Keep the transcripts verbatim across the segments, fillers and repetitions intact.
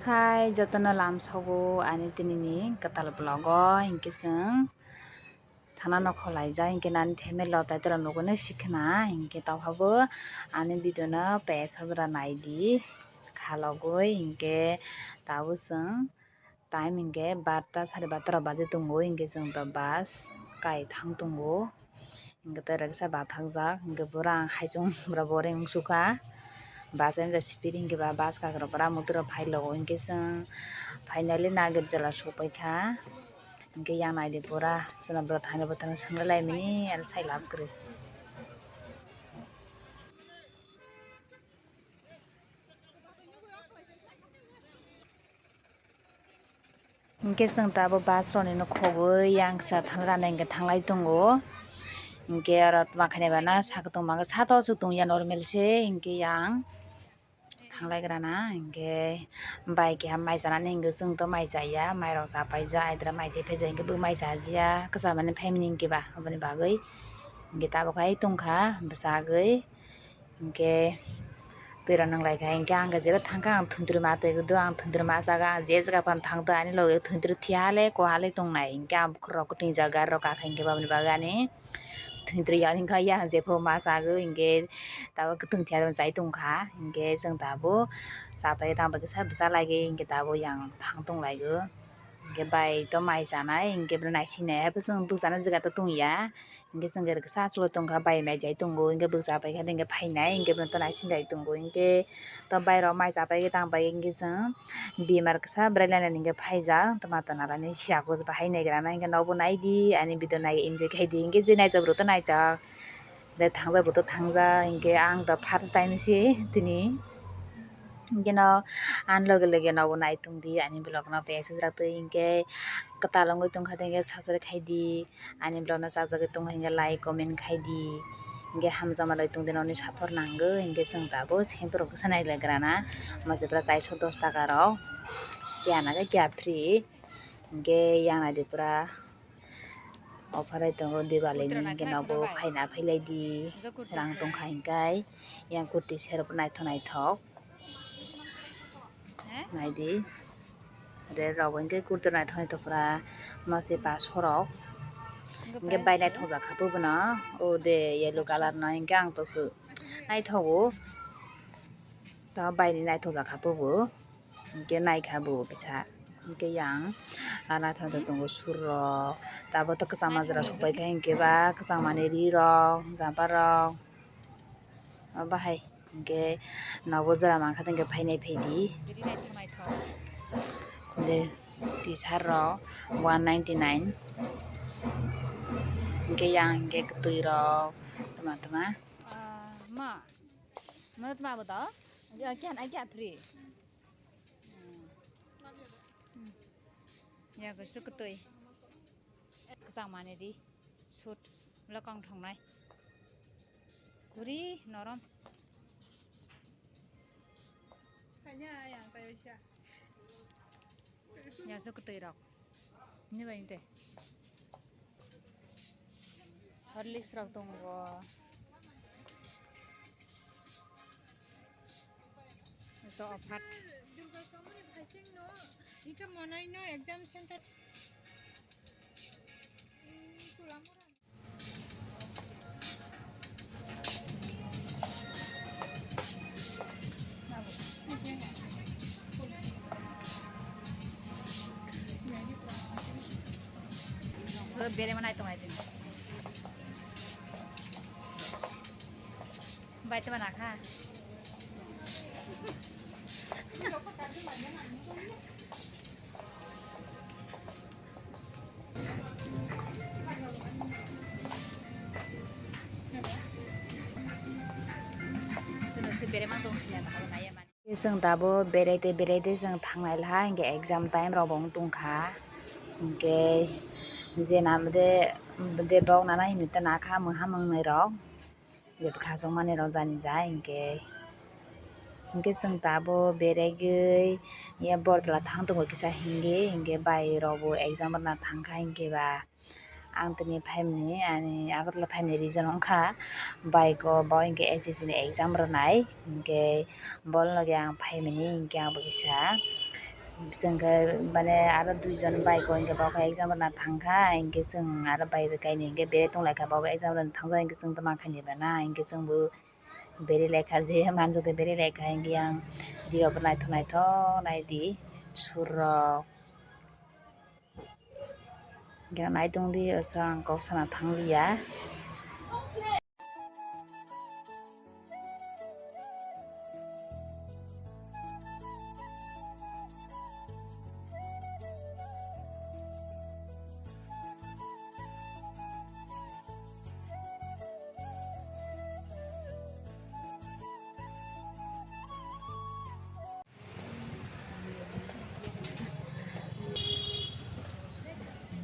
Khai jotono lamsogo ani tinini kwtal vlog o, hinkhe chwng thana nokho laijak, hinkhe nani themelo tai toro nugwi no sikhna, hinkhe tawhabo ani video no page o jora naidi khalogwi, hinkhe tabuk chwng time hinkhe barta sari barta rok baji tongo, hinkhe chwng to bus kai thang tongo. Hinkhe tere kisa bathakjak, hinkhe pura ang haichung pura boring wngsukha. Bus ani speed hinkhe ba bus kakrok pura mwtwirok phailogo, hinkhe chwng finally Nagarjula sokpaikha. Hinkhe yang naidi pura chwla bwrwi thani bwthano swnglai laimani aro sai lab kwrwi. Hinkhe chwng tabuk bus rokni no khogwi yang kisa thangrani hinkhe thanglai tongo. Hinkhe oro tongma khainai bana sakhe tongma khe sato aswk tongya normal se, hinkhe yang thanglai grana hinkhe bai keha mai chanani hinkhe chwng to mai chaya, mai rok chapaijak aidra mai chai phaijak hinkhe bo mai chajiya kwcham mani phaimani hinkhe ba aboni bagwi hinkhe tabuk hai tongkha bwchagwi. Hinkhe twirok nang lai kha, hinkhe ang khe jera thang kha, ang thwntwrwi ma twi do, ang thwntwrwi ma cha kha, ang je jaga phano thang tong ani loge thwntwrwi thiya le koha le tongnai, hinkhe ang bukhuk rok kwtwng jaga rok kha, hinkhe baboni bagwi ani thwntwrwi ya, hinkhe yang jepho ma chagwi, hinkhe tabuk kwtwng thiya chai tong kha, hinkhe chwng tabuk chapai tang bai kisa bwsa lagi, hinkhe tabuk yang thang tong lai o, hinkhe bai to mai chanai, hinkhe bo naising nai, haikhe chwng bwchana jaga to tong ya. Hinkhe chwng khe rwksa achukgwi tongkha, bai mai jai tongo, hinkhe bwsa paikha, hinkhe phainai, hinkhe bono to naising jai tongo, hinkhe to bai rok mai chapaigwi tangbai, hinkhe chwng bimar kisa bwrailainani hinkhe phaijak, toma tona lainai siya khe bahai naigrana, hinkhe nobo naidi ani video nai enjoy khaidi, hinkhe je naijak rok to naijak, tei thangjak rok to thangjak, hinkhe ang to first time se tini. Hinkhe no ani loge loge nobo nai tongdi ani vlog no, page swijak twi hinkhe kwtal wngwi tongkha, hinkhe subscribe khaidi. Ani vlog no chajagwi tongkha hinkhe like comment khaidi, hinkhe hamjakma lai tongdi, nokni support nango hinkhe chwng tabuk sempro kisa nailagrana, masa pura chaiso dos taka rok, keha nangkhe keha free, hinkhe yang naidi pura offer bai tongo Diwali ni, hinkhe nobo phaina phailaidi, rang tongkha hinkhe yang kurti serbo naithok naithok. Naidi. Red rok bo hinkhe kurti naithok naithok pura mase paso rok. Hinkhe bai naithok jak kha bono. O de yellow colour no hinkhe ang to su naithogo. To bai ni naithok jak kha bo. Hinkhe naikha bo kisa. Hinkhe yang a naithok naithok tongo sur rok. Tabuk to kwchangma jora sokpaikha hinkhe ba kwchangmani ri rok, jamba rok. Bahai. Hinkhe nogo jora mankha hinkhe phainai phaidi. Rinaithok naithok. De tisar rok one ninety nine. Hinkhe yang hinkhe kwtwi rok tma tma. Ah, ma. Ma tma bo to? Ya kya na kya free. Hmm. Hmm. Ya ko su kwtwi. Kwchangmani ri. Suit. Lokong thongnai. Kuri norom. Kanya yang tayo siya. Ya su kwtwi rok. Ni bai te. Horlicks rok tongo. Ito aphat. Durga Kamuri Bhaising no, ito Monai no exam center. Bere manai tongai tini. Bai tongma nakha. Chwng tabuk berai tei berai tei chwng thangnai laha, hinkhe exam time rok bo wng tongkha, hinkhe je nang de, de bok nana hinwi ta nakha mwha mwngnwi rok. Bwkha chongmani rok jani jai hinkhe, hinkhe chwng tabuk beraigwi ya Bortala thang tongo kisa hinwi, hinkhe bai rokbo exam rwna thangkha hinkhe ba ang tini phaimani ani Agartala phaimani reason wngkha bike o bo hinkhe S S C ni exam rwnai hinkhe bolong logi ang phaimani hinkhe ang bo kisa Chwng khe mane aro duijon bike o hinkhe bo khe exam rwna thangkha, hinkhe chwng aro bike bai kainwi hinkhe bere tonglaikha, bo exam rwna thangjak hinkhe chwng tongma khainwi bana hinkhe chwngbo bere lekha je manjak de bere lekha hinkhe ang riyokbo naithok naithok naidi surrok. Hinkhe nai tongdi, oso ang kok sana thangliya.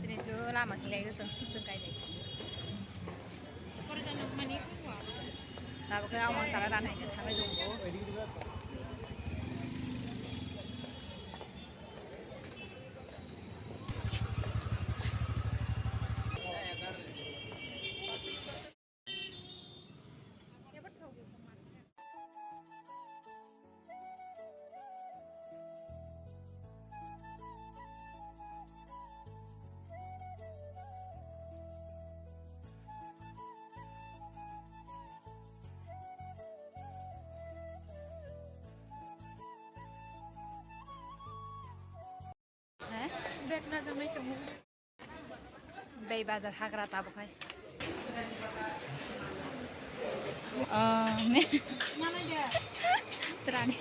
Tini su lama hinlai gosong sung kai lai. Tabuk khe ang sala dan hai thangwi tongo. Bag na jamai tongo. Bai bazar hagra tabuk hai. Oh, me. Trani.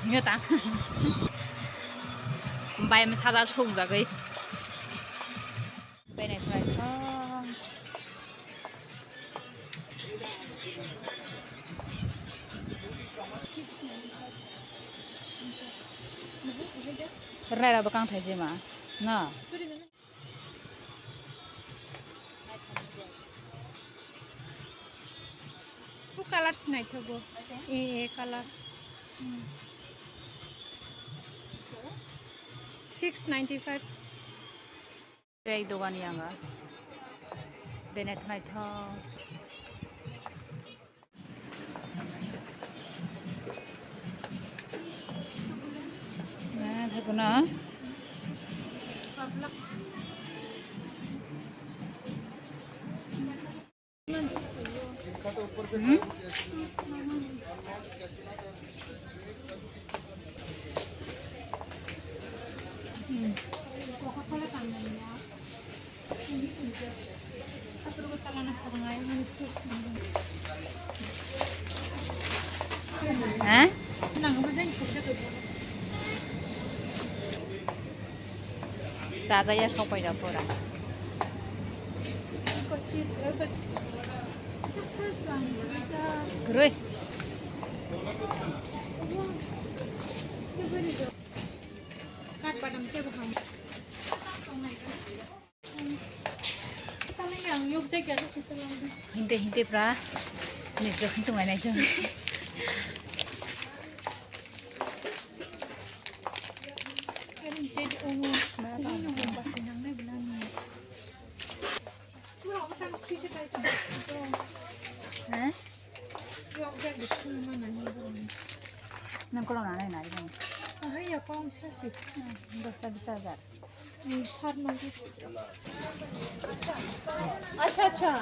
Nyo ta. Bai msala song jagoi. Bai nai thai thong. Rwnai rok bwkang thaisima no. Bu color se naithogo. E, e color. Hmm. Six ninety-five. Tei dogan yang a. Bene thnai tho. Na, thago na. Hmm? Hmm. Ha? Chajaya sopai rok pura. Kwrwi. Hinte hinte pra. Ni jo hinte mai nai jo. Hah? Nang kolong nanai nai bang. Ahai ya kong sasi. Dosta bis hajar. Acha acha.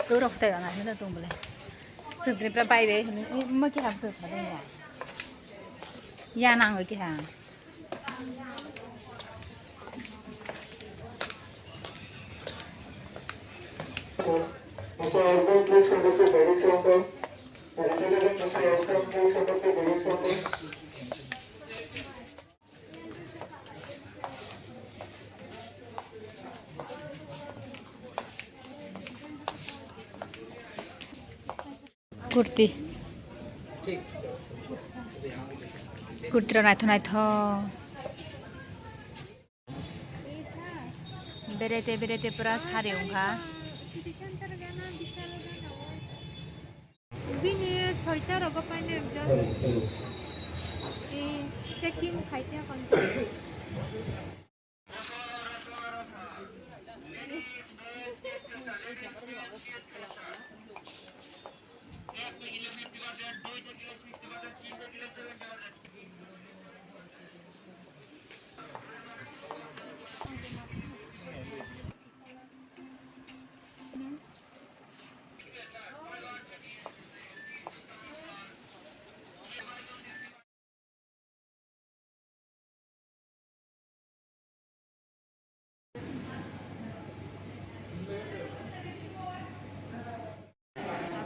Dorok tai nai na tong bole. Sutri pra bai bai. Ma ki ham sut ma ya. Ya nang ki ha. Kurti. Kurti rok naithok naithok. Berete berete pura sari wngkha. Bini soita rogo paino ekdom. Eh, checking khaite kon.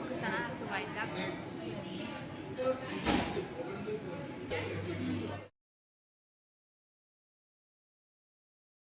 Bwsana aswk laijak.